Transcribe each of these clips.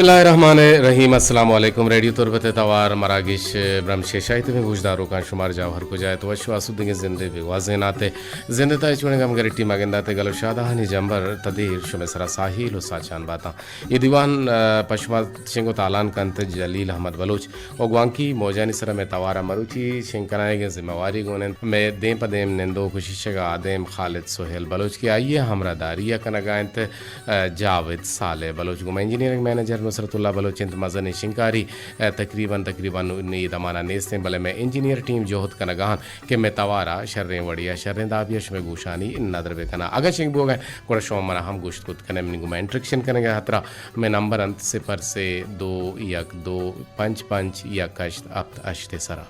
بسم اللہ الرحمن الرحیم۔ السلام علیکم۔ ریڈیو تربت ءِ توار مراگش برمش ءَ شاہیت میں گوشداروکاں، شمار جاہ ہر کجا ات، وش و آسودگیں زندے بگوازینات۔ زند ءِ تہا چونیں گم گریٹی مگندات، گل و شادہانی جمبر تدیر شمے سرا ساہیل و ساچان باتاں۔ اے دیوان، آ، پہ شما شنگ و تالان کنت جلیل احمد بلوچ و گوانکی موجانی سرا مئے توار ءَ مروچی شنگ کنائیگیں ذمہ واری گون انت۔ مئے دیم پہ دیم نندوک و شیشگ ءَ آدیم خالد سہیل بلوچ کہ آئی ءِ ہمراہداری ءَ کنگا انت، آ، جاوید صالح بلوچ۔ گوں ما انجینئرنگ منیجر نصرت اللہ بلوچ انت۔ مزنیں شنگکاری، آ، تقریباً، تقریباً نی دمانا نیست انت، بلے مئے انجینئر ٹیم جہد کنگا انت کہ مئے توار ءَ شریں وڑے ءَ شریں دابے ءَ شمئے گوشانی ندر بکناں۔ اگاں شنگ بوگ ءَ انت، گڑا شما منا ہم گوشت کت کن ئے۔ منی گوں مئے انٹریکشن کنگ ءِ ہاترا مئے نمبر انت صفر سے دو یک دو پنچ پنچ یک ہشت ہفت ہشت ءِ سرا۔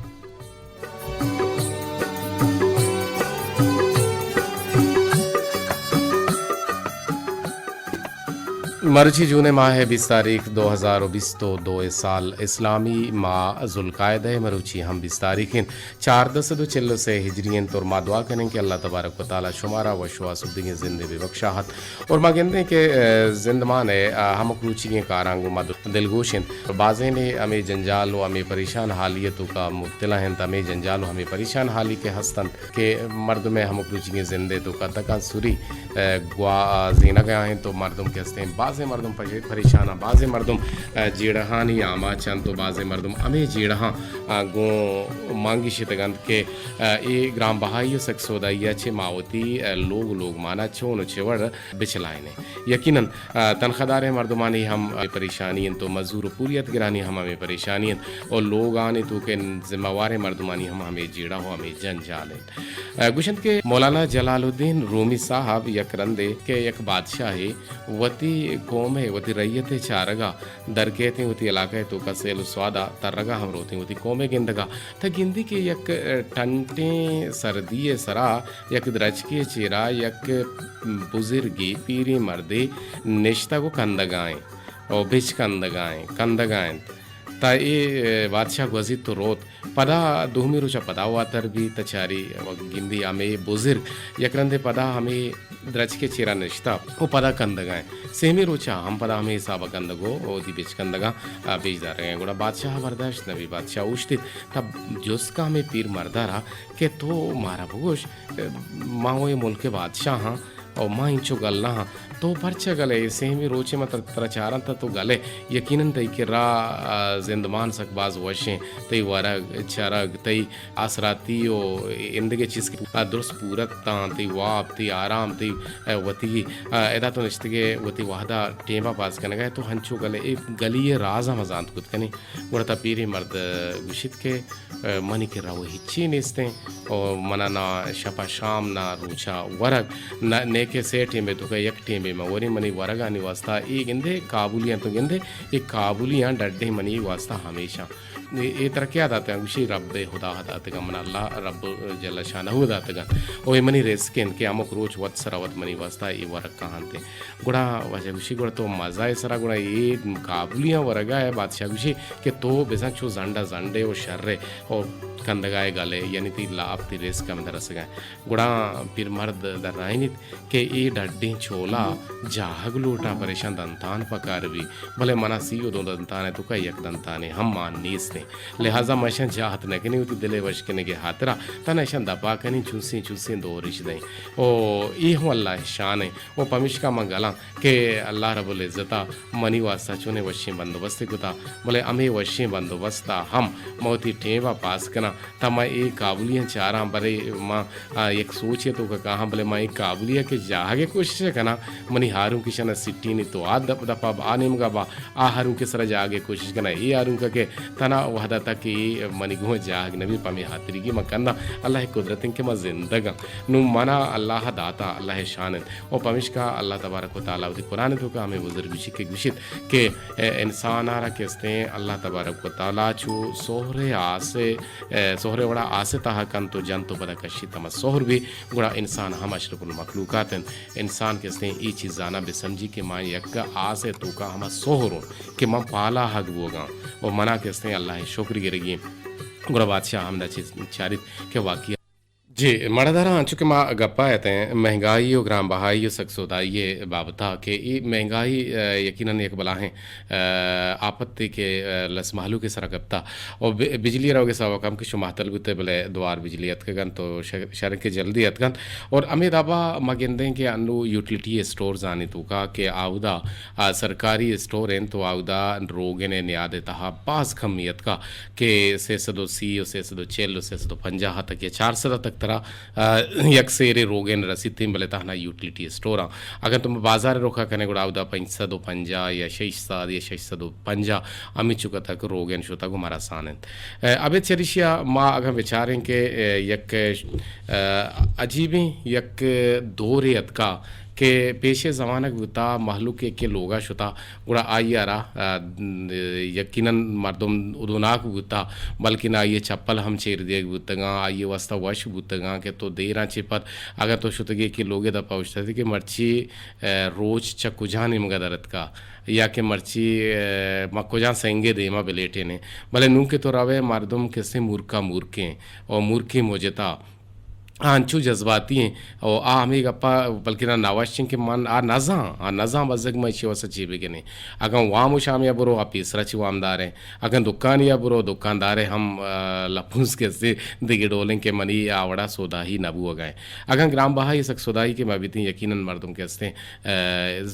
مرچی جون ءِ ماہ ءِ بیست تاریخ دو ہزار و بیست و دو ءِ سال، اسلامی ماہ ذوالقعدہ ءِ مروچی ہم بیست تاریخ انت۔ چاردہ سد و چل و سے ہجری انت اور ما دعا کنیں کہ اللہ تبارک و تعالی شمارا وش و آسودگیں زندے ببخشاہت۔ اور ما گندیں کہ، آ، زندمان ءِ، آ، ہمک روچیگیں کاراں گوں ما دلگوش انت۔ بازینے ہمے جنجال و ہمے پریشان حالی ءِ توکا مبتلا انت، ہمے جنجال و ہمے پریشان حالی کہ ہست انت کہ مردم ءِ ہمک روچیگیں زندے توکا تکانسری، آ، گوا-، آ، زینگا انت و مردم کہ ہستیں، بازیں مردم پش-، پریشان انت، بازیں مردم، آ، جیڑہانی آماچ انت و بازیں مردم ہمے جیڑہاں، آ، گوں مانگی شتگ انت کہ، آ، اے گران بہائی و سک سودائی ءَ چہ ما وتی، آ، لوگ و لوگمانا چون و چہ وڑ بچلائینیں۔ یقیناً، آ، تنخواہداریں مردمانی ہم ہمے پریشانی انت و مزور و پوریت گرانی ہم ہمے پریشانی انت و لوگانی توکا ذمہ واریں مردمانی ہم ہمے جیڑہ و ہمے جنجال انت۔ آ، گوشنت کہ مولانا جلال الدین رومی صاحب یک رندے کہ یک بادشاہے وتی قوم ءِ، وتی رعیت ءِ چارگا در کیتیں، وتی علاقہ ءِ توکا سیل و سوادا ترگا ہم روتیں، وتی قوم ءِ گندگا۔ تہ گندی کہ یک، آ، ٹنٹیں سردی ءِ سرا یک درچکے ءِ چیرا یک بزرگے، پیریں مردے نشتگ و کندگا انت و بچکندگا انت، کندگا انت۔ تہ اے بادشاہ گوزیت و روت۔ پدا دومی روچا پدا واتر بیت، تہ چاری و گندی ہمے بزرگ یک رندے پدا ہمے درچکے ءِ چیرا نشتہ و پدا کندگا انت۔ سیمی روچا ہم پدا ہمے حسابا کندگ و وتی بچکندگا، آ، پیش دارگا انت۔ گڑا بادشاہ برداشت نبی، بادشاہ اوشتیت، تہ جست کا ہمے پیر مردا را کہ تو مارا بگوش، ما و اے ملک ءِ بادشاہ آں و ما انچو گل نہ آں، تو پرچا گل ئے؟ اے سیمی روچے ما تر-، ترا چاراں تہ تو گل ئے۔ یقیناً تئی کرا، آ، زندمان سک باز وش ایں، تئی ورگ، چرگ، تئی آسراتی و ایندگہ چیز کہ، آ، درست پورت آں، تئی واب، تئی آرام، تئی، آ، وتی، آ، ادا تو نشتگ ئے، وتی وہدا ٹیما پاس کنگا ئے، تو ہنچو گل ئے، اے گلی ءِ رازاں ما زانت کت کنیں۔ گڑا تہ پیریں مرد گوشیت کہ منی کرا و ہچی نیستیں و منا نہ شپا شام، نہ روچا ورگ، نہ نیکہ سے ٹیمے توکا یک ٹیمے من وریں۔ منی ورگانی واسطہ اے گندے کابلیاں، تو گندے اے کابلیاں ڈڈیں منی واسطہ ہمیشاں۔ اے، اے ترا کیا داتگاں؟ گوشی رب خدا داتگاں، من اللہ رب جل شانہ داتگاں و اے منی رزق انت کہ ہمک روچ وت سرا وت منی واسطہ اے ورگ کاہنت۔ گڑا واجہ گوشی، گڑا تو مزہ ءِ سرا گڑا اے کابلیاں ورگا ئے؟ بادشاہ گوشی کہ تو بزاں چو زنڈ ءَ زنڈ ئے و شر ئے و کندگا ئے گل ئے، یعنی تئی لاپ، تئی رزق ہمدا رسگا انت۔ گڑا پیر مرد درائینیت کہ اے ڈڈیں چولا جاہگ لوٹاں، پر ایشاں دنتان پکار بی، بلے منا سی و دو دنتان ءِ توکا یک دنتانے ہم مان نیست انت، لہذا ما ایشاں جاہت نہ کنیں وتی دل ءِ وش کنگ ءِ ہاترا، تہنا ایشاں دپا کنیں، چوسیں چوسیں دور اش دئیں۔ او اے ہوں اللہ ءِ شان انت۔ و پمیشکا من گلاں کہ اللہ رب العزت ءَ منی واسطہ چونیں وشیں بندوبستے کتا، بلے ہمے وشیں بندوبست ءَ ہم من وتی ٹیم ءَ پاس کناں، تاں من اے کابلیاں چاراں، بلے من، آ، یک سوچے توکا کاہاں، بلے من اے کابلی ءَ کہ جاہگ ءِ کوشش ءَ کناں، منی ہارونک ایشاں سٹینی، تو آ دپ دپ ءَ با، آ نیمگ ءَ با، آ ہارونک ءِ سرا جاہگ ءِ کوشش کناں، اے ہارونک ءَ کہ تنا وہدا تک اے منی گوں جاہگ نبی، پمے ہاتری کہ من کناں، اللہ ءِ قدرت انت کہ من زندگ آں۔ نوں منا اللہ داتا، اللہ ءِ شان انت۔ و پمیشکا اللہ تبارک و تعالی وتی قرآن ءِ توکا ہمے بزرگ گوشی کہ گوشیت کہ، اے، انسان ءَ را کہ استیں اللہ تبارک و تعالی چو سہر ءِ آس ءَ، اے، سہر ءِ وڑا آس ءِ تہا کنت و جنت و پدا کشیت ہما سہر بی، گڑا انسان ہم اشرف المخلوقات انت۔ انسان کہ استیں اے چیز زاناں بہ سمجھی کہ ما یک آس ءِ توکا ہما سہر اوں کہ من پالاہگ بوگاں و منا کہ استیں اللہ ءِ شکر گرگی انت۔ گڑا بادشاہ ہمدا چیز چاریت کہ واقعی جی، مڑاداراں، انچو کہ ما گپ ءَ اتیں مہنگائی و گران بہائی و سک سودائی ءِ بابت ءَ کہ اے مہنگائی، ءَ، یقیناً یک بلاہیں، ءَ، آپتے کہ، ءَ، لس مہلوک ءِ سرا کپتا و ب-، بجلی ءِ روگ ءِ سبب ءَ کم کہ شما مہتل بوتے، بلے دوار بجلی اتکگ انت و شر-، شریں کہ جلدی اتکگ انت۔ اور ہمے دابا ما گندیں کہ انو یوٹیلیٹی اسٹورز آنی توکا کہ آودا، آ، سرکاری اسٹور انت و آودا روگن ءِ نیاد ءِ تہا باز کمی اتکا۔ کہ سئے سد و سی و سئے سد و چل و سئے سد و پنجاہ تک یا چار سد تک ترا، آ، یک سیرے روگن رسیتیں، بلے تہنا یوٹیلیٹی اسٹوراں۔ اگاں تو بازار ءِ رخ ءَ کنئے گڑا اودا پنچ سد و پنجاہ یا شش سد یا شش سد و پنجاہ ہمے چکا تک روگن شتگ و مرسان انت۔ آ، ابید چریشی ءَ ما اگاں بچاریں کہ، آ، یک، آ، عجیبیں یک دورے اتکا کہ پیش ءِ زمانگ بوتا، مہلوک یکے لوگا شتا، گڑا آئی ءَ را، آ، یقیناً مردم ہدوناک بوتا، بلکن آئی ءِ چپل ہم چیر دیگ بوتگاں، آئی ءِ واسطہ وش بوتگاں کہ تو دیراں چہ پد اگاں تو شتگے کہ لوگ ءِ دپا اوشتاتے کہ مرچی، آ، روچ چہ کجا نیمگا در اتکا یا کہ مرچی، آ، ما کجا سنگے دیما بلیٹینیں۔ بلے نوں کہ تو روئے مردم کسے مورکا مورکیں و مورکیں مجتا آ انچو جذباتی ایں و آ ہمے گپا بلکنا نوشت ایں کہ من آ نزاں، آ نزاں بزگ من ایشی واسطہ چے بکنیں۔ اگاں وام و شامیا برو آ پیسرا چہ وامدار ایں، اگاں دکانیا برو دکاندارے ہم، آ، لپونز کسے دگہ ڈولیں کہ منی آ وڑا سوداہی نہ بوگا ایں۔ اگاں گران بہائی سک سوداہی کہ مہ بیتیں یقیناً مردم کہ استیں، آ،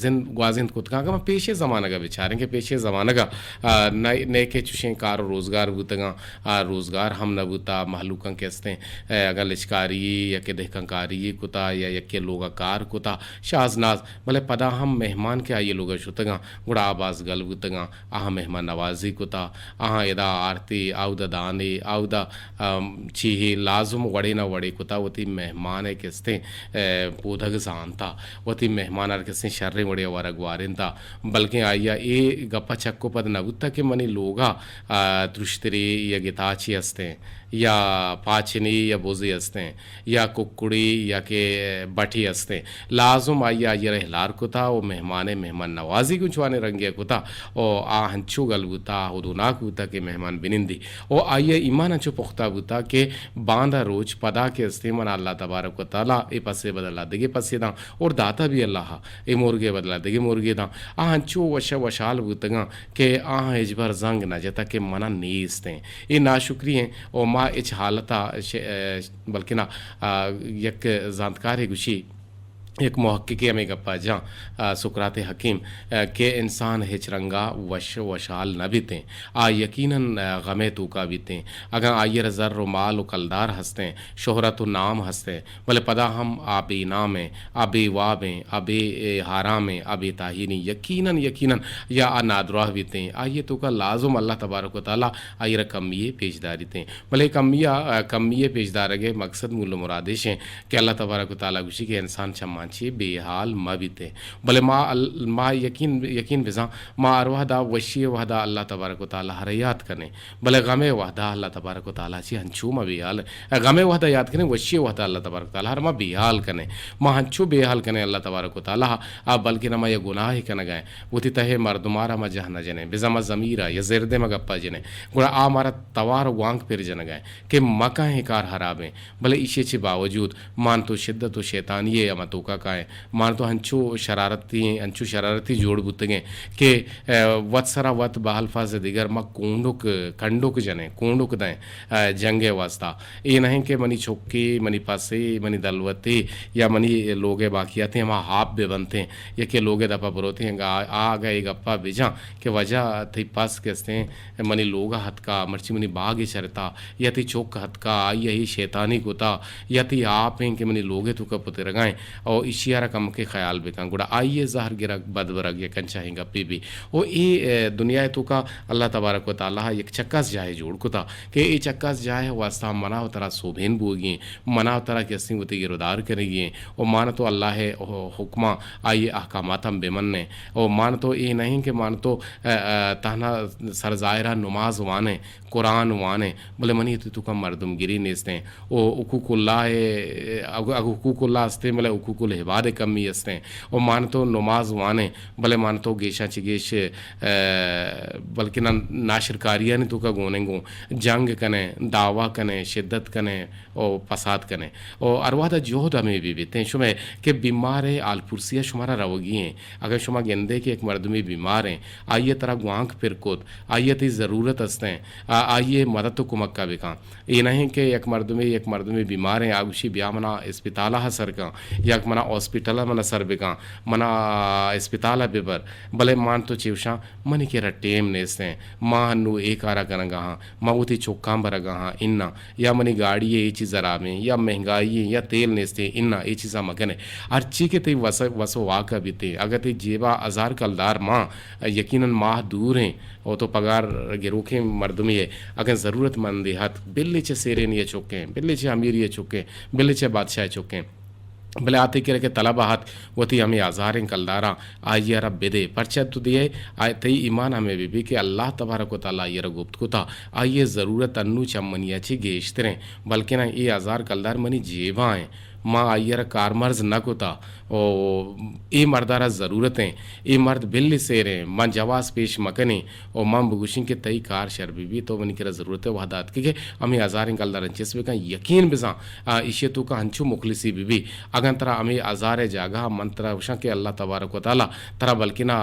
زند گوازینت کت کن۔ اگاں ما پیشے زمانگا بچاریں کہ پیشے زمانگا، آ، نئے، نئے کہ چوشیں کار و روزگار بوتگاں، آ، روزگار ہم نہ بوتا، مہلوکاں کہ استیں، اے، اگاں لچکاری یا کہ دہکانکاری کتا یا یکے لوگا کار کتا، شازناز، بلے پدا ہم مہمان کہ آئی لوگا شتگاں، گڑا آ باز گل بوتگاں، آہاں مہمان نوازی کتا، آہاں ادا آرتی، آودا دانے، آودا، ام، چیہے لازم وڑے نہ وڑے کتا، وتی مہمان کہ استیں، اے، پودگ زانتا، وتی مہمان ہر کسیں شریں وڑے ورگ وارینتا، بلکیں آئی ء اے گپ ء چک و پد نہ بوتگ کہ منی لوگ ء، آ، درشترے یا گتاچے استیں، یا پاچنے یا بزے استیں، یا ککڑے یا کہ بٹے استیں۔ لازم آئی ء آئی ء را ہلار کتا و مہمان ء مہمان نوازی گوں چوانیں رنگے ء کتا و آ ہنچو گل بوتا، ہدوناک بوتا کہ مہمان بنندی۔ و آئی ء ایمان انچو پختہ بوتا کہ باندا روچ پدا کہ استیں من اللہ تبارک و تعالی اے پسے بدلا دگے پسے داں۔ اور داتا بھی اللہ ء اے مرگے بدلا دگہ مرگے داں۔ آ انچو وش ء وشحال بوتگاں کہ آہاں ہچبر زنگ نہ جتگ کہ منا نیست ایں۔ اے ناشکری ایں و ما ہچ حالت ء ش-، ء بلکنا، آ، یک زانتکارے گوشی، یک محققے ہمے گپ ء جاں، آ، سقراط حکیم، آ، کہ انسان ہچ رنگا وش وشحال نہ بیتیں۔ آ یقیناً، آ، غم ء توکا بیتیں۔ اگاں آئی ء را زر و مال و کلدار ہستیں، شہرت و نام ہستیں، بلے پدا ہم آ بے نام ایں، آ بے واب ایں، آ بے، اے، آرام ایں، آ بے تاہیر ایں۔ یقیناً، یقیناً یا آ نادراہ بیتیں۔ آئی ء توکا لازم اللہ تبارک و تعالی آئی ء را کمی ء پیش داریتیں۔ بلے کمی ء، کمی ء پیش دارگ ء مقصد مول و مراد ایش ایں کہ اللہ تبارک و تعالی گوشی کہ انسان چماں چے بے حال مہ بیتیں۔ بلے ما ال-، ما یقین، یقین بزاں ما ہر وہدا وشی ء وہدا اللہ تبارک و تعالی ء را یاد کنیں۔ بلے غم ء وہدا اللہ تبارک و تعالی چی انچو ما بے حال ایں۔ غم ء وہدا یاد کنیں، وشی ء وہدا اللہ تبارک و تعالی ء را ما بے حال کنیں۔ ما انچو بے حال کنیں اللہ تبارک و تعالی ء، آ بلکن ما یک گناہے کنگ ء ایں۔ وتی تہ ء مردمارا ما جہ نہ جنیں۔ بزاں ما ضمیر ء یا زرد ء ما گپا جنیں۔ گڑا آ مارا توار و وانگ پر جنگ ء ایں کہ مکن اے کار حراب ایں۔ بلے ایشی ء چہ باوجود مان تو شدت و شیطانی ء ہما توکا کائیں۔ مان تو انچو شرارتی، انچو شرارتی جوڑ بوتگیں کہ، ء، وت سرا وت بہ الفاظ دیگر ما کونڈک، کنڈک جنیں، کونڈک دیں، ء، جنگ ء واسطہ۔ اے نہ انت کہ منی چکے، منی پسے، منی دلوتے یا منی لوگ ء باقیاتے ہما آپ بہ بنتیں، یکے لوگ ء دپا بروتیں، آ، آ اگاں اے گپا بجاں کہ واجہ تئی پس کہ استیں منی لوگ ء اتکا، مرچی منی باگ ء چرتا، یا تئی چک اتکا، آئی ء اے شیطانی کتا، یا تئی آپ ایں کہ منی لوگ ء توکا پترگا ایں، او ایشی ء را کمکے خیال بکن، گڑا آئی ء زہر گرگ، بد برگ یک انچائیں گپے بی۔ او اے، ء، دنیا ء توکا اللہ تبارک و تعالی ء یک چکاس جاہے جوڑ کتا کہ اے چکاس جاہ ء واسطہ منا و ترا سوبین بوگی ایں، منا و ترا کہ استیں وتی گرودار کنگی ایں، او مان تو اللہ ء حکماں، آئی ء احکاماتاں بمنیں، او مان تو اے نہ انت کہ مان تو، ء، ء، تہنا سرظاہرا نماز وانیں، قرآن وانیں، بلے منی وتی توکا مردمگری نیستیں۔ او حقوق اللہ ء، اگو، اگو حقوق اللہ استیں، بلے حقوق عبادت کمی استیں و مان تو نماز وانیں، بلے مان تو گیشاں چہ گیش، ء، بلکنا ناشرکاریانی توکا گونیں گوں جنگ کنیں، دعوی کنیں، شدت کنیں و فساد کنیں۔ و ہر وہدا جہد ہمے بہ بیتیں شمئے کہ بیمار ء حال پرسی ء شمارا روگی ایں۔ اگاں شما گندے کہ یک مردمے بیمار ایں، آئی ء ترا گوانک پر کت، آئی ء تئی ضرورت استیں، آ-، آئی ء مدد و کمک ء بکن۔ اے نہ انت کہ یک مردمے، یک مردمے بیمار ایں، آ گوشی بیا منا اسپتال ء سر کن، یک منا ہاسپٹل ء منا سر بکن، منا اسپتال ء ببر۔ بلے مان تو چے گوشاں، منی کرا ٹیم نیستیں، ما ہنو اے کارا کنگا ہاں، ما وتی چکاں برگا ہاں، اناں، یا منی گاڑی ء اے چیز حرابیں، یا مہنگائی ایں، یا تیل نیستیں، اناں، اے چیزاں مکنے۔ ہرچی کہ تئی وس، وس و واک ء بیتیں، اگاں تئی جیبا ہزار کلدار مان، یقیناً ماہ دور ایں، و تو پگار گروکیں مردمے ئے، اگاں ضرورت مندے ہت، بلے چہ سیرینی ء چکیں، بلے چہ امیری ء چکیں، بلے چہ بادشاہ ء چکیں، بلے آ تئی کرا کہ طلب ء ہت، وتی ہمے ہزاریں کلداراں آئی ء را بدے۔ پرچا تو دیئے؟ آ تئی ایمان ہمے بہ بی کہ اللہ تبارک و تعالی آئی ء را گپت کتا، آئی ء ضرورت انو چہ منی ء چہ گیشتریں، بلکنا اے ہزار کلدار منی جیبا ایں، ما آئی ء را کارمرز نہ کتا۔ و اے مرد ء را ضرورت ایں، اے مرد بل سیر ایں، من جواز پیش مکنیں و من بگوشیں کہ تئی کار شر بہ بی، تو منی کرا ضرورت ء وہد آتکے کہ ہمے ہزاریں کلداران چست بکن، یقین بزاں، آ، ایشی ء توکا انچو مخلصی بہ بی، اگاں ترا ہمے ہزار ء جاگہ من ترا گوشاں کہ اللہ تبارک و تعالی ترا بلکنا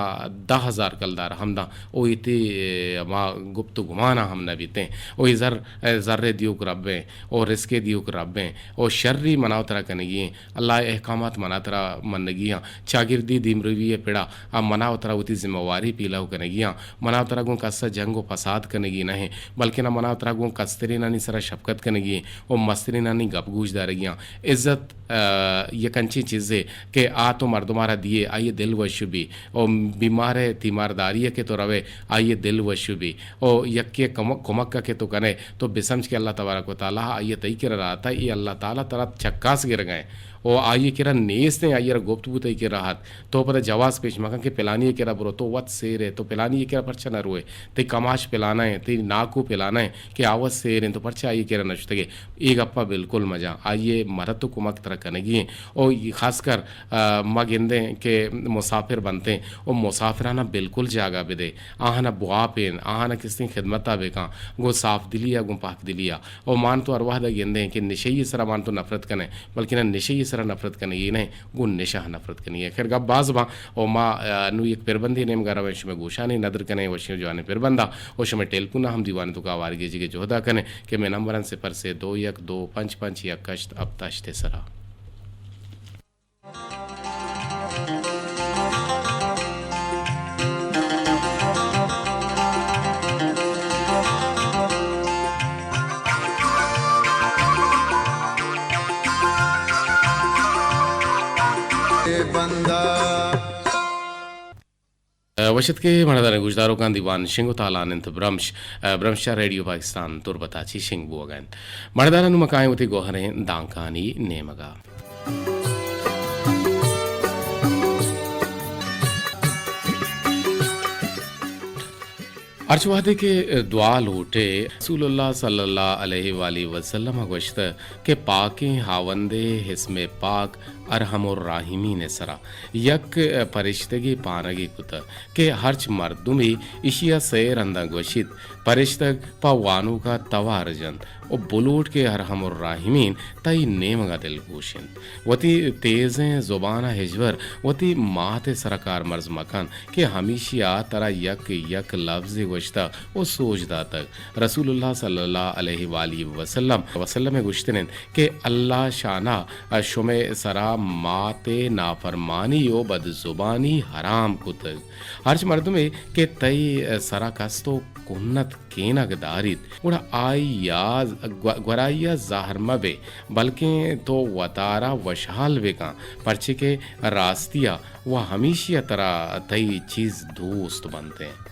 دہ ہزار کلدار ہم داں، او ایتی، اے، ہما گپت و گمانا ہم نہ بیتیں، او اے زر، اے، زر ء دیوک رب ایں، او رزق ء دیوک رب ایں، او شری منا و ترا کنگی ایں۔ اللہ ء احکامات منا ترا منگی آں۔ چاگردی دیمروی ء پڑا آ منا و ترا وتی ذمہ واری پیلو کنگی آں۔ منا و ترا گوں کس ء جنگ و فساد کنگی نہ ایں، بلکنا منا و ترا گوں کسترینانی سرا شفقت کنگی ایں و مسترینانی گپ گوش دارگی آں۔ عزت، ء، یک انچیں چیزے کہ آ تو مردمارا دیئے، آئی ء دل وش بی۔ و بیمار ء تیمارداری ء کہ تو روئے، آئی ء دل وش بی۔ و یکے کم-، کمک ء کہ تو کنئے، تو بسمجھ کہ اللہ تبارک و تعالی آئی ء تئی کرا راہ داتہ، اے اللہ تعالی ترا چکاس گرگ ء انت۔ و آئی ء کرا نیست انت، آئی ء را گپت بو تئی کرا ات۔ تو پدا جواز پیش مکن کہ پلانی ء کرا برو، تو وت سیر ئے، تو پلانی ء کرا پرچا نہ روئے؟ تئی کماش پلانا انت، تئی ناکو پلانا انت کہ آ وت سیر انت، تو پرچا آئی ء کرا نشتگ ئے؟ اے گپا بالکل مجاں۔ آئی ء مدد و کمک ترا کنگی انت۔ او خاص کر، آ، ما گندیں کہ مسافر بنتیں، او مسافرانا بالکل جاگہ بدے، آہانا بواپین، آہانا کستیں خدمتا بکن، گوں صاف دلیا، گوں پاک دلیا۔ او مان تو ہر وہدا گندیں کہ نشئی سرا مان تو نفرت کنیں، بلکنا نشئی سرا نفرت کنگی نہ، گوں نشہ نفرت کنگی۔ خیر، گپ باز باں، او ما، آ، نوں یک پربندے نیمگا رویں، شمئے گوشانی ندر کنیں، وشیں جوانیں پربندا، او شمئے ٹیلیفونا ہم دیوان توکا آوار گیجگے جہدا کنیں کہ مئے نمبر انت صفر سے دو یک دو پنچ پنچ یک ہشت ہپت ہشت سرا۔ بندہ۔ ء، وش اتکے مڑداریں گوشداروکاں، دیوان شنگ و تالان انت برمش، ء، برمش چہ ریڈیو پاکستان تربت ء چہ شنگ بوگ ء انت۔ مڑداراں نوں ما کائیں وتی گوہریں دانکانی نیمگ ء۔ ہرچ وہدے کہ دعا لوٹے، رسول اللہ صلی اللہ علیہ وآلہ وسلم ء گوشت کہ پاکیں ہاوندے اسم پاک ارحم الراحمین ء سرا یک پرشتگے پانگے کتہ کہ ہرچ مردمے ایشی ء سئے رندا گوشیت، پرشتگ پہ وانوکا توار جنت و بلوٹ کہ ارحم الراحمین تئی نیمگا دلگوش انت۔ وتی تیزیں زبانا ہچبر وتی مات ء سرا کارمرز مکن کہ ہمیشیا ترا یک یک لبزے گوشتہ و سوج داتگ۔ رسول اللہ صلی اللہ علیہ وآلہ وسلم، وسلم ء گوشتن انت کہ اللہ شانا شمئے سرا مات ء نافرمانی و بدزبانی حرام کتگ۔ ہرچ مردمے کہ تئی سرا کست و کنت کینگ داریت، گڑا آئی ء گو-، گورا آئی ء زہر مہ بئے، بلکیں تو وتارا وشحال بکن، پرچے کہ راستی ء و ہمیشی ء ترا تئی چیز دوست بنت انت۔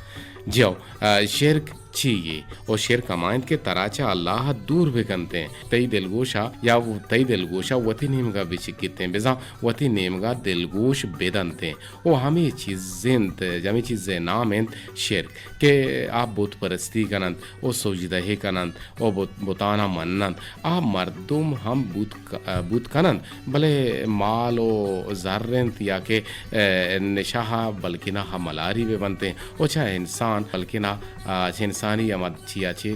جیو، ء، شرک چی یے؟ او شرک ہما انت کہ ترا چہ اللہ ءَ دور بکنتیں، تئی دلگوش ءَ یا تئی دلگوش ءَ وتی نیمگ ءَ بچکتیں، بزاں وتی نیمگ ءَ دلگوش بدنتیں۔ او ہمے چیز انت، ہمے چیز ءِ نام انت شرک، کہ آ بت پرستی کننت او سجدہ کننت او بت، بتانا مننت۔ آ مردم ہم بت ک-، بت کننت، بلے مال و زر انت یا کہ، اے، نشہ بلکنا ہم ملاری بہ بنتیں او چہ انسان بلکنا، آ، چہ انسانی ہما چیا چہ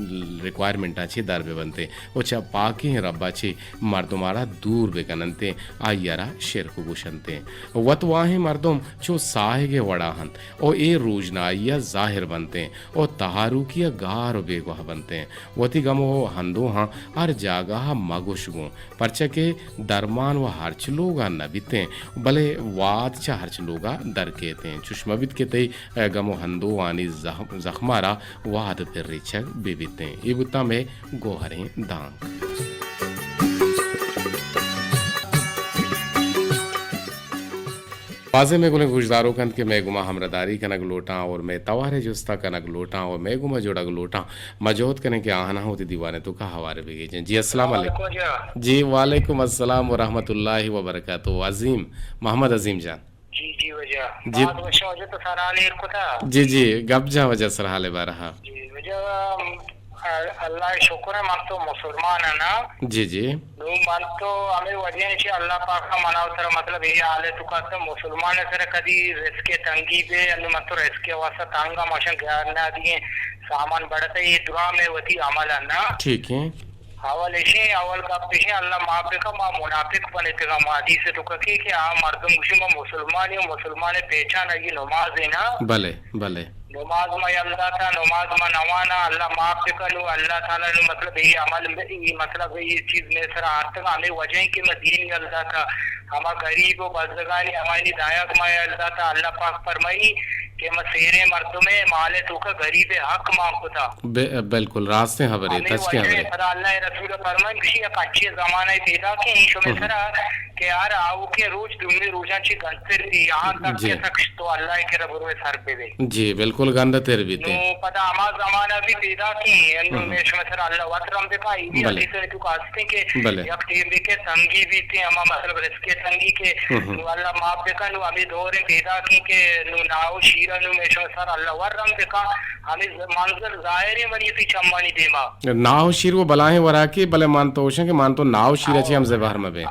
ریکوائرمنٹاں چہ در بہ بنتیں او چہ پاکیں ربا چہ مردمارا دور بہ کننتیں، آئی ءَ را شرک گوشنتیں۔ وت واہیں مردم چو ساہگ ءِ وڑا انت او اے روژنائی ءَ ظاہر بنتیں او تہاروکی ءَ گار و بیگواہ بنتیں۔ وتی گم و ہندوہاں ہر جاگہ ءَ مگوش گوں، پرچا کہ درمان و ہرچ لوگ ءَ نہ بیتیں، بلے واد چہ ہرچ لوگ ءَ در کیتیں۔ چوش مہ بیت کہ تئی، اے، گم و ہندوانی زخم، زخم ءَ را واد پر ریچگ بہ بیتیں۔ اے بوتاں مئے گوہریں دانک۔ بازیں مئے گلیں گوشداروک انت کہ مئے گوما ہمراہداری کنگ لوٹاں اور مئے توار ءِ جستا کنگ لوٹاں اور مئے گوما جڑگ لوٹاں۔ ما جہد کنیں کہ آہاناں وتی دیوان ءِ توکا ہوار بگیجیں۔ جی، السلام علیکم۔ جی، وعلیکم السلام ورحمۃ اللہ وبرکاتہ۔ عظیم، محمد عظیم جان۔ جی، جی واجہ۔ جی۔ باز وش واجہ، تو سرحال ایر کتا؟ جی، جی، گپ جاں واجہ سرحال ءِ بارہ ءَ۔ جی واجہ، ال-، اللہ ءِ شکر ءَ من تو مسلمان آں نا۔ جی، جی۔ نوں من تو ہمے وجہ ایں کہ اللہ پاک ءَ منا و ترا مطلب اے حال ءِ توکا اتکاں، مسلمان ءِ سرا کدی رزق ءِ تنگی بے، انوں من تو رزق ءِ واسطہ تنگ آں، ماشاں گیار نہ دییں، سامان بڑت ءَ اے درا مئے وتی عمل آں نا۔ ٹھیک ہے۔ اول ایشیں، اول گپ ایشیں، اللہ معاف بکا، ما منافق بنتگاں، ما حدیث ءِ توکا کہ، کہ آ مردم گوشی ما مسلمانی و مسلمان ءِ پہچان آئی نماز ایں نا۔ بلے، بلے۔ نماز ما یل داتا، نماز ما نوانا، اللہ معاف بکا، نوں اللہ تعالی نوں مطلب اے عمل، اے مطلب اے چیز مئے سرا آرتگا، ہمے وجہ ایں کہ ما دین یل داتا، ہما غریب و بزگانی ہمایانی دایگ ما یل داتا، اللہ پاک فرمائی کہ ما سیریں مردمے مال ءِ توکا غریب ءِ حق مان کتا۔ بے-، بالکل راستیں ہبرے، ہمے تچکیں وجہ ہبرے۔ پدا اللہ ءِ رسول فرمائی، گشی یک اچھے زمانہ پیدا کہ ایں شمے سرا کہ ہر آؤکیں روچ دومی روچاں چہ گندتر بی، یہاں تک جی۔ کہ تک تو اللہ ءِ کرا بروئے سر بہ بے۔ جی، بالکل گندتر بیتیں۔ نوں پدا ہما زمانہ بی پیدا کہ ایں، انوں ہم۔ مئے شمے سرا اللہ وت رحم بکا، اے بی بلے۔ حدیث ءِ توکا ہستیں کہ بلے۔ یک ٹیم بی کہ تنگی بیتیں، ہما مطلب رزق ءِ تنگی کہ ہم۔ نوں اللہ معاف بکا، نوں ہمے دور پیدا کہ ایں کہ نوں ناہ و شیرا نوں مئے شمے سرا اللہ وت رحم بکا، ہمے ز-، منزل ظاہر ایں منی تئی چمانی دیما۔ ناہ و شیر و بلاہیں وراکے، بلے من تو گوشاں کہ من تو ناہ و شیر ءَ چہ ہم زبہر مہ بیں۔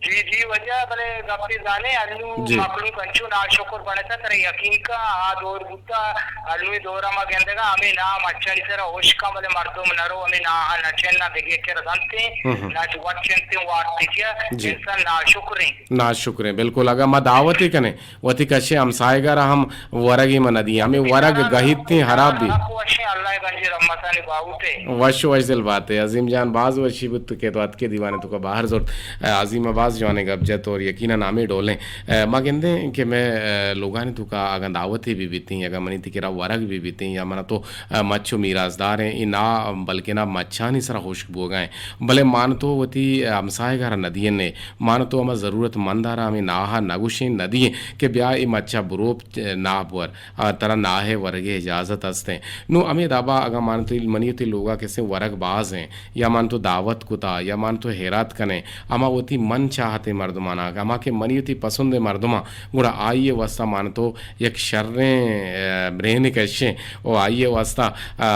جی، جی، واجہ، بلے گپے زانے، انوں جی۔ مخلوق انچو ناشکر بنتا، ترا یقین کا، آ دور بوتا، انوی دورا ما گندگا، ہمے ناہ مچانی سرا ہشکا، بلے مردم نہ رو، ہمے ناہ نہ چن، نہ دگے کر دنتے، ہم۔ نہ وت چنتے وارتے چیا، جی۔ انسان ناشکریں۔ ناشکریں، بالکل۔ اگاں ما دعوتے کنیں، وتی کشیں ہمسایگا را ہم ورگے ما ندی۔ ہمے ورگ گہیتیں، خراب بی۔ حق وشیں، اللہ گنجی رحمتانی باہوٹے۔ وش وش دل باتے۔ عظیم جان، باز وشی بوت کہ تو اتکے دیوانے توکا بہر زرت۔ اے، عظیم باز جوانیں گپ جت اور یقیناً ہمے ڈولیں، اے، ما گندیں کہ مئے، اے، لوگانی توکا اگاں دعوتے بی بیتیں، اگاں منی تئی کرا ورگ بی بیتیں یا منا تو، اے، مچ و میراثداریں، اے ناہ بلکنا مچانی سرا ہشک بوگا ایں۔ بلے مان تو وتی، اے، ہمسایگا را ندینے۔ مان تو ہما ضرورت مندارا ہمے ناہا نگوشیں، ندییں کہ بیا اے مچا بروپ، اے، ناہ بور، آ، ترا ناہے ورگے اجازت ہستیں۔ نوں ہمے دابا اگاں مان تو منی وتی لوگا کسیں ورگ بازیں یا مان تو دعوت کتا یا مان تو ہیرات کنے، ہما وتی من چاہتیں مردمانا، ہما کہ منی وتی پسندیں مردماں، گڑا آئی واسطہ مان تو یک شریں، اے، برین کشیں و آئی واسطہ، آ،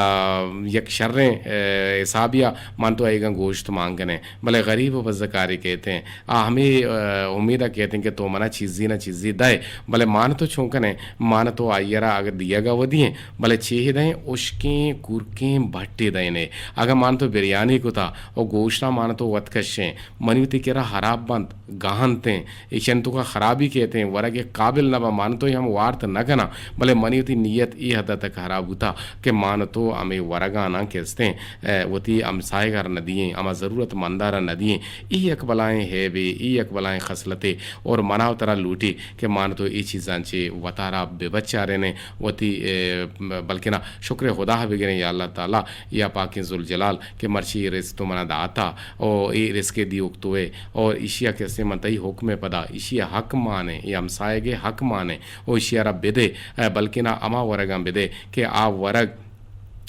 یک شریں، اے، حسابیا مان تو ایگاں گوشت مان کنے۔ بلے غریب و بزکارے کہتیں، آ ہمے، اے، امیدا کہتیں کہ تو منا چیزے نہ چیزے دئے، بلے مان تو چون کنے، مان تو آئی را اگہ دیگا ودی ایں، بلے چے دئیں، ہشکیں کورکیں بھٹے دئینے۔ اگہ مان تو بریانی کتا و گوشتا مان تو وت کشیں، منی وتی کرا خراب بنت، گہنتیں، ایشانی توکا خرابی کہتیں، ورگ قابل نہ با، مان تو ہم وارت نہ کناں، بلے منی وتی نیت اے حد تک خراب بوتا کہ مان تو ہمے ورگاناں کستیں، اے، وتی ہمسایگا را ندییں، ہما ضرورت مندارا ندییں۔ اے یک بلائیں عیبے، اے یک بلائیں خصلتے، اور منا و ترا لوٹی کہ مان تو اے چیزاں چہ وتارا بہ بچارینیں، وتی، اے، بلکنا شکر خدا بگریں یا اللہ تعالی، یا پاکیں ذوالجلال کہ مرچی اے رزق تو منا داتا، او اے رزق دیوک تو ئے، اور ایشیا کسے من تئی حکم پدا، ایشیا حق مانے، اے ہمسایگے حق مانے، او ایشیا را بدے، اے، بلکنا ہما ورگاں بدے کہ آ ورگ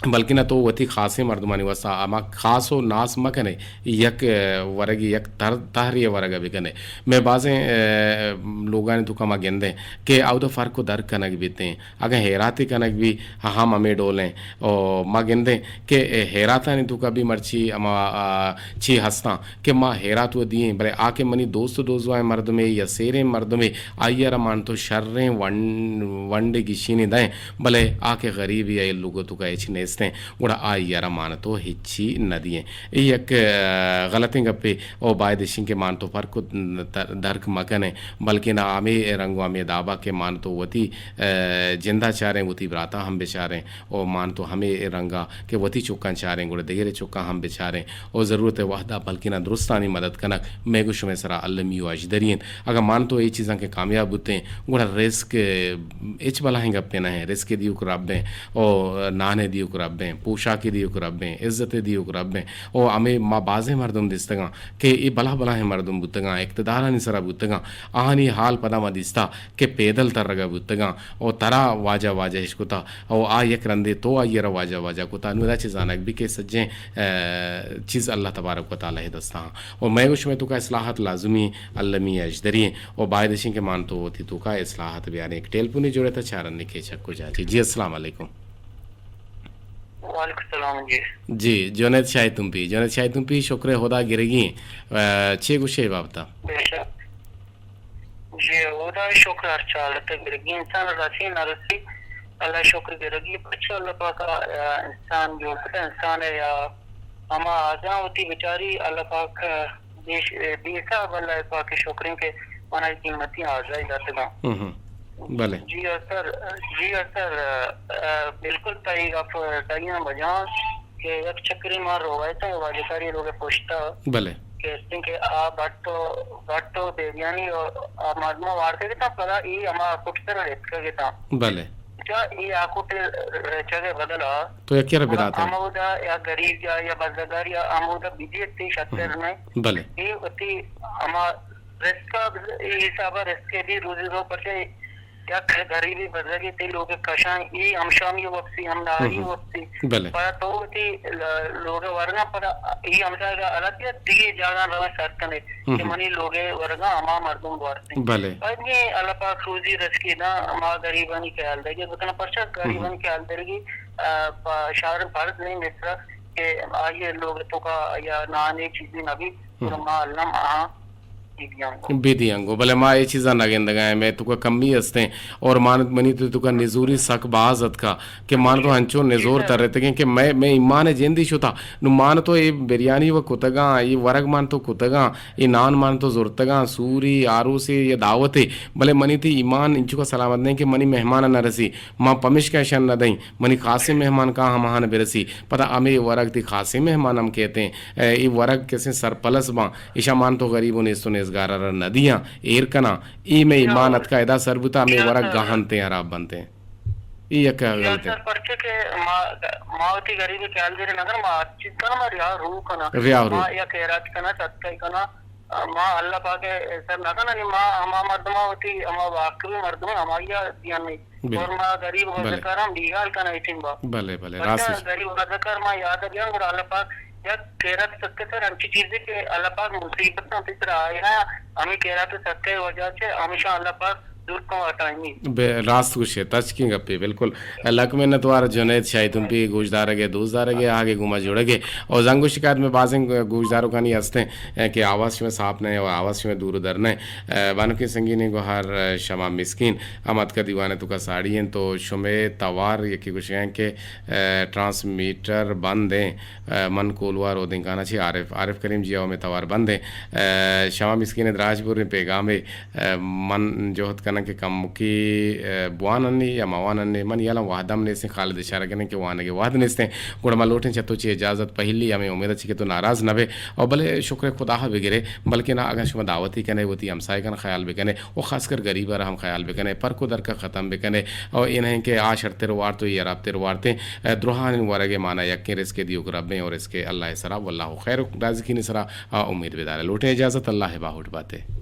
بلکنا تو وتی خاصیں مردمانی واسطہ ہما خاص و ناس مکنے، یک، ء، ورگی یک تر-، تہری ورگ ء بکنے۔ مئے بازیں، ء، لوگانی توکا ما گندیں کہ اودا فرق و درک کنگ بیتیں۔ اگاں ہیراتے کنگ بی، ہم ہمے ڈولیں۔ او ما گندیں کہ ہیراتانی توکا بھی مرچی ہما، آ، چی ہستاں کہ ما ہیرات و دیئیں، بلے آ کہ منی دوست و دوزوائیں مردمے یا سیریں مردمے، آئی ء را مان تو شریں ون-، ونڈے گشینی دئیں، بلے آ کہ غریبی ء لوگ ء توکا ہچ نیستیں، گڑا آئی ء را مان تو ہچی نہ دیئیں۔ اے یک، ء، غلطیں گپے او باید اشیں کہ مان تو فرق ء درک مکنیں، بلکنا ہمے رنگ و ہمے دابا کہ مان تو وتی، ء، جندا چاریں، وتی براتا ہم بچاریں۔ و مان تو ہمے رنگا کہ وتی چکاں چاریں، گڑا دگرے چکاں ہم بچاریں و ضرورت وہدا بلکنا درستانی مدد کنگ مئے گو شمئے سرا المی و اژدری انت۔ اگاں مان تو اے چیزاں کہ کامیاب بوتیں، گڑا رزق ہچ بلاہیں گپے نہ ہیں۔ رزق دیوک رب ہیں، او نان دیوک رب ہیں، پوشاک دیوک رب ہیں، عزت دیوک رب ہیں۔ او ہمے ما بازیں مردم دیستگاں کہ اے بلا بلاہیں مردم بوتگاں، اقتدارانی سرا بوتگاں، آہانی حال پدا ما دیستا کہ پیدل ترگا بوتگاں۔ و ترا واجہ واجہ اش کتا، و آ یک رندے تو آئی ء را واجہ واجہ کتا۔ نوں ادا چہ زانگ بی کہ سجیں، ء، چیز اللہ تبارک و تعالی ء دستا ہاں۔ و مئے گو شمئے توکا اصلاحات لازمی المی اژدری ہیں۔ و باید اشیں کہ مان تو وتی توکا اصلاحات بیاریں۔ ایک ٹیلیفونی جوڑے تا چارن نے کیچک کجا چی۔ جی، السلام علیکم۔ وعلیکم السلام جی۔ جی، جنید شاہی تمپی، جنید شاہی تمپی، شکر خدا گرگی ہیں۔ ء، چے گوشے بابتا؟ بے شک۔ جی، خدا شکر ہر چالت گرگی انسان رسی نہ رسی، اللہ شکر گرگی۔ پچو اللہ پاک، آ، انسان جوڑ کتا، انسان یا ہما آزاں ہوتی بیچاری، اللہ پاک، آ، بیش، بے حساب اللہ پاک شکریں کہ منا قیمتی آزائی داتگاں۔ ہم ہم۔ بلے۔ جی سر، جی سر، آ، بالکل صحیح گپ، صحیح بجان۔ کہ یک چکرے ما روایت ء واجکاری لوگ ء پشت ء بلے۔ کہ استیں کہ آ بٹ و، بٹ و دیگیانی و آ مردم وارتے کہ تا پدا ای ہما کٹ سر ریتکگ ء تا۔ بلے۔ جا ای آ کٹ ریچگ ء بدل ء تو یکی را بداتا۔ ہمودا یا غریب یا، یا بزگار یا ہمودا بجیت تی شتر ہم۔ میں۔ بلے۔ ای وتی ہما رزق ء، ای حساب ء رزق ء دی روزی رو پچے یک غریبی بزگی تی لوگ کشاں، ای ہم شامی وپسی، ہم نہاری ہم۔ وپسی۔ بلے۔ پدا تو وتی ل-، لوگ ورگاں پدا ای ہمسایگا الگ یا دیگی جاگاں رویں سر کنے ہم۔ کہ منی لوگ ورگاں ہما مردم بوارتیں۔ بلے۔ باید نی اللہ پاک روزی رزقی دا ما غریبانی خیال دگی بکنا، پرچا غریبانی ہم۔ خیال درگی، آ، پا شہر فرض نہیں مصر کہ آئیے لوگ تو کا یا نانے چیزی نبی، ہم۔ ما اللہ آ بدیانگو۔ بدیانگو، بلے ما اے چیزاں نہ گندگا ایں، مئے توکا کمی استیں، اور مان منی تو توکا نزوری سک باز اتکا، کہ مان تو ہنچو نزور ترتگیں کہ مئے، مئے ایمان جندی شتا، نو مان تو اے بریانی و کتگاں، اے ورگ مان تو کتگاں، اے نان مان تو زرتگاں، سوری، آروسے یا دعوتے، بلے منی تی ایمان انچو کا سلامت نہیں کہ منی مہمان نہ رسی، ما پمشکا شن نہ دئیں، منی خاصیں مہمان کا ہماہان برسی، پدا ہمے ورگ تی خاصیں مہمان ہم کہتے ہیں، اے، اے ورگ کسے سرپلس باں، ایشاں مان تو غریب و نیست و نیزگار ء را نہ دیاں، ایر کناں۔ اے مئے ایمان اتکا ادا سر بوتا، ہمے ورگ گاہنتیں، ہراب بنتیں۔ اے یک غلطیں۔ سر پرچے کہ ما، ما وتی غریب خیال دیر نہ کناں، ما ہر چیز کناں، ما ریا رو کناں۔ ریا رو۔ ما یا خیرات کناں، صدقہ کناں، ما اللہ پاک ء سر نہ کناں، ما ہما مردماں وتی ہما واقعی مردم ہمائی دیاں نہیں۔ بلے۔ اور ما غریب بلے۔ غزکاراں بیگال کناں ایٹنگ با۔ بلے، بلے، راست اش۔ غریب غزکار ما یاد بیاں، گڑا اللہ پاک یک خیرات سکے سر ہنچی چیزے کہ اللہ پاک مصیبت ہم پیسر آئے نا، ہمیں خیرات سکے وجہ سے ہمیشہ اللہ پاک دور کن وٹائیں۔ بے، راست گوشے، تچکیں گپے، بالکل۔ لک منت وار جنید شاہی تمپی گوشدارگے، دوستدارگے، آگے گوما جوڑگے۔ اور زنگ و شکایت میں بازیں گوشداروکانی ہستیں، اے، کہ آواز شمے صاف نہیں اور آواز شمے دور در نہیں۔ اے، بانکی سنگینی گوہر، اے، شما مسکین۔ ہم اتکا دیوان ء توکا ساڑی انت تو شمے توار یکے گوشگ ء انت کہ، اے، ٹرانسمیٹر بند ہیں، اے، من کولوار اودینکاناں چی عارف، عارف کریم جی او میں توار بند ہیں۔ اے، شما مسکین دراج بوریں پیغامے، اے، من جہد کناں کہ کمکی، اے، بواننی یا مواننی، من یلم وہدم نیستیں، خالد اشارہ کنیں کہ وانگے وہد نیستیں۔ گڑا من لوٹیں چہ تو چی اجازت پہلی ہمیں امید چی کہ تو ناراض نہ بے۔ او بلے شکر خدا بگرے، بلکہ نا اگاں شما دعوتی کنے وتی ہمسائے کن خیال بکنے۔ و خاص کر غریب ء را ہم خیال بکنے، پرک و درک ء ختم بکنے، و اے نہ کہ آ شرتر وارت و اے حرابتر وارتیں، اے، درہانی ورگ ء مانا یکیں رزق دیوک ربیں و رزق اللہ ء سرا، واللہ خیر الرازقین سرا، آ، امید بدارے۔ لوٹیں اجازت، اللہ ء باہوٹ باتے۔